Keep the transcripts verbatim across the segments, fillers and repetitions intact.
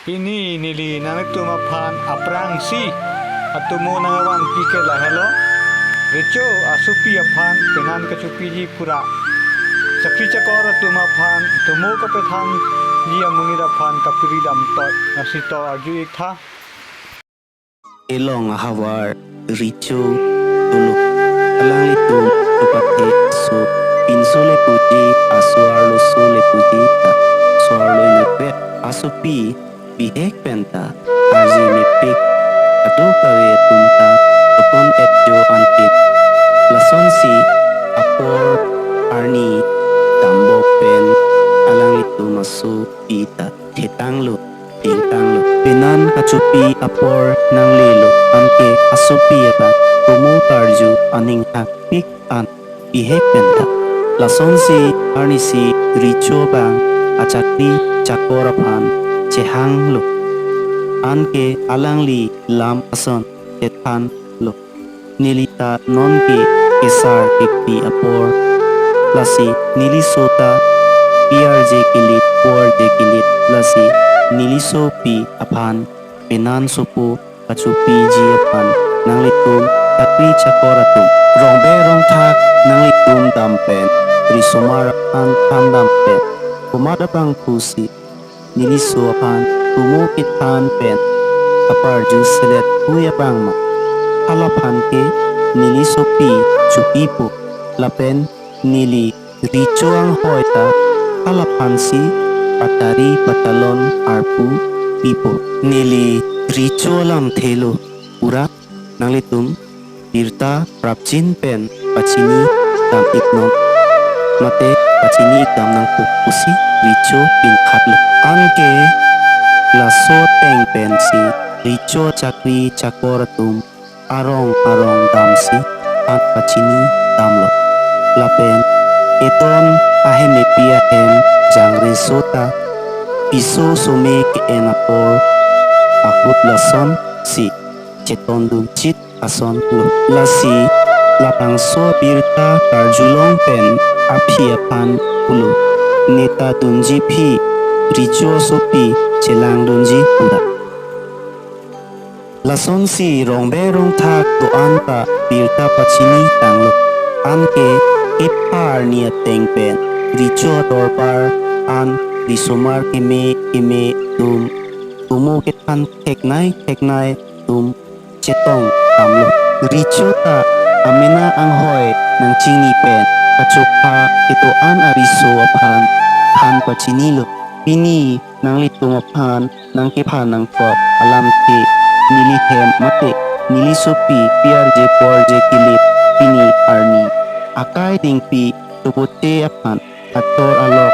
Pini neli nanglitum aphan aphrangsi atomo nangvanpi ke lahelo. Recho asopi aphan penan kachopiji pura chakri chakor atum aphan tomo kapethanji amonit aphan kapiri damtoi. Lasi to arju-ik tha. Elong ahavar Recho dolo. Alanglitum chopathe aso pinso le puji, aso arloso le puji ta, aso arlo inutvet asopi bihek penta arje mepik kadokave atum ta tokon-et jo anke. Lasonsi apor arni dambok pen alanglitum asopi ta thetanglo, dingtanglo. Penan kachopi apor nanglelo, anke asopi abang tomo karju aning hangpik an bihek penta. Lasonsi arnisi Recho abang achakri chakor aphan chehanglo. Anke alangli lam ason chethanlo. Neli ta nonke kesar kekri apor. Lasi neliso ta pi arje kelit, po arje kelit. Lasi nelisopi aphan penan sopo kachopiji aphan nanglitum chakri chakor atum, rongbe rongthak nanglitum dam pen, risomar aphan thandam pen, komat abangphusi neliso aphan tomo kethan pen aparju selet hui abang ma? Halaphan ke nelisopi chopipo, lapen neli Recho anghoi ta halaphansi patari patalon arpu pipo. Neli Recho alamthelo pura nanglitum birta prapjin pen pachini dam-iknon, mate pachini-ik dam nangpo pusi Recho pinkhatlo. Anke laso ateng pensi Recho achakri chakor atum arong arong damsi than pachini damlo. Lapen eton ahem epi ahem Jangreso ta piso some ke-en apor ahut lasonsi chetondunchit asonlo. Lasi labangso abirta karjulong pen aphi aphan pulo, "Ne ta dunji aphi, Recho asopi chelangdunji," pura. Lasonsi rongbe rongthak do-an ta birta pachini tanglo. Anke kepha arni ateng pen Recho adorbar an risomar keme keme atum tomo kethan theknei theknei atum chetong damlo. Recho ta amena anghoi nangchini pen kachopha kedo-an ariso aphan than pachinilo. Pini nanglitum aphan nangkephan nangkok alam ke neli hem mate nelisopi pi arje po arje kelit pini arni akai dingpi chobote aphan ator alok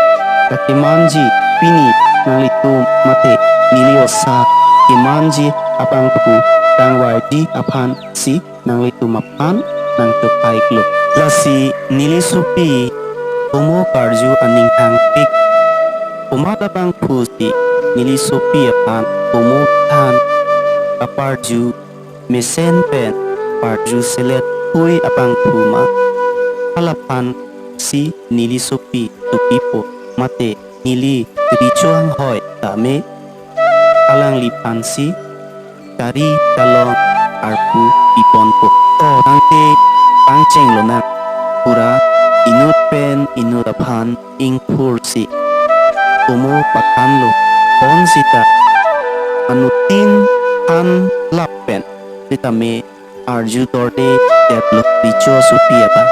kakemanji pini nanglitum mate neli osa kemanji abangphu kangvaiji aphansi nanglitum aphan nangchophaiklo. Lasi nelisopi tomo karju aning hangpik, komat abangphusi nelisopi aphan tomo than kaparju mesen pen parju selet hui abangphu ma? Halaphansi nelisopi chopipo, mate neli Recho anghoi tame alangliphansi tari talon arpu piponpo. To tangte pangchenglonang, pura inut pen inut aphan ingphursi tomo pathanlo. Bonsita anuttin than lap pen sitame arju dorde detlo Recho asopi abang.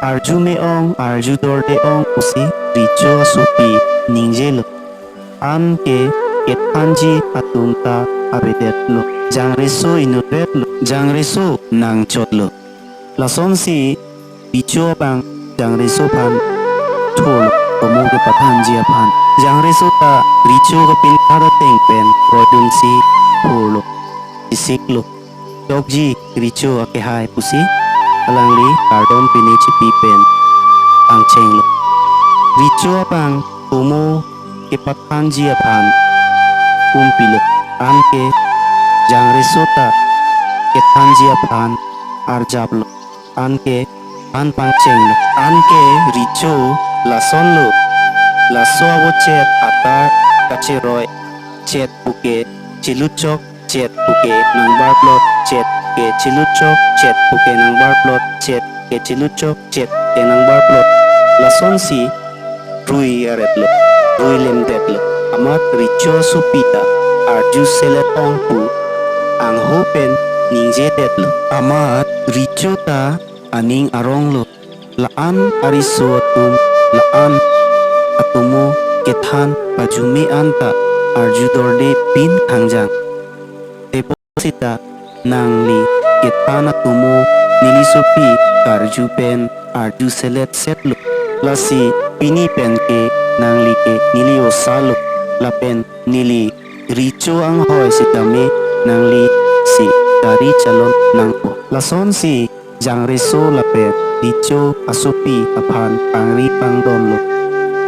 Arju me-ong, arju dorde ong pusi Recho asopi ningjelo. Anke kethanji atum ta avedetlo. Jangreso inutvetlo. Jangreso nangchotlo. Lasonsi Recho abang Jangreso aphan thurlo, tomo kepathanji aphan. Jangreso ta Recho kapinkhat ateng pen kroidunsi thurlo, isiklo. "Chokji Recho akehai," pusi alangli kardom pine chipi pen pangchenglo. Recho abang tomo kepathanji aphan umpilo. Anke Jangreso ta kethanji aphan arjaplo. Anke than pangchenglo. Anke Recho lasonlo, laso avochet atar kacheroi chet puke chiluchok, chet puke nangbarplot, chet puke chiluchok, chet puke nangbarplot, chet puke chiluchok, chet puke nangbarplot. Lasonsi rui aretlo, rui lemdetlo. Amat recho asopi ta arju selet ong pu angho pen ningjedetlo. Amat recho ta aning aronglo. La-an ariso atum, la-an atomo kethan pajume anta arjudorde pin khangjang. Tebon seta nangli kethan atomo neli sopi karju pen arju selet setlo. Lasi pini penke nangli ke neli osalo. Lapen neli recho anghoi sitame nangli si gari chalon nangpo. Lasonsi jangreso lapen recho asopi aphan pangri pangdonlo.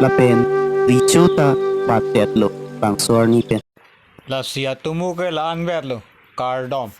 Lapen recho ta batdetlo bangso arni pen. Lasi atomo ke la-an vetlo, kardom.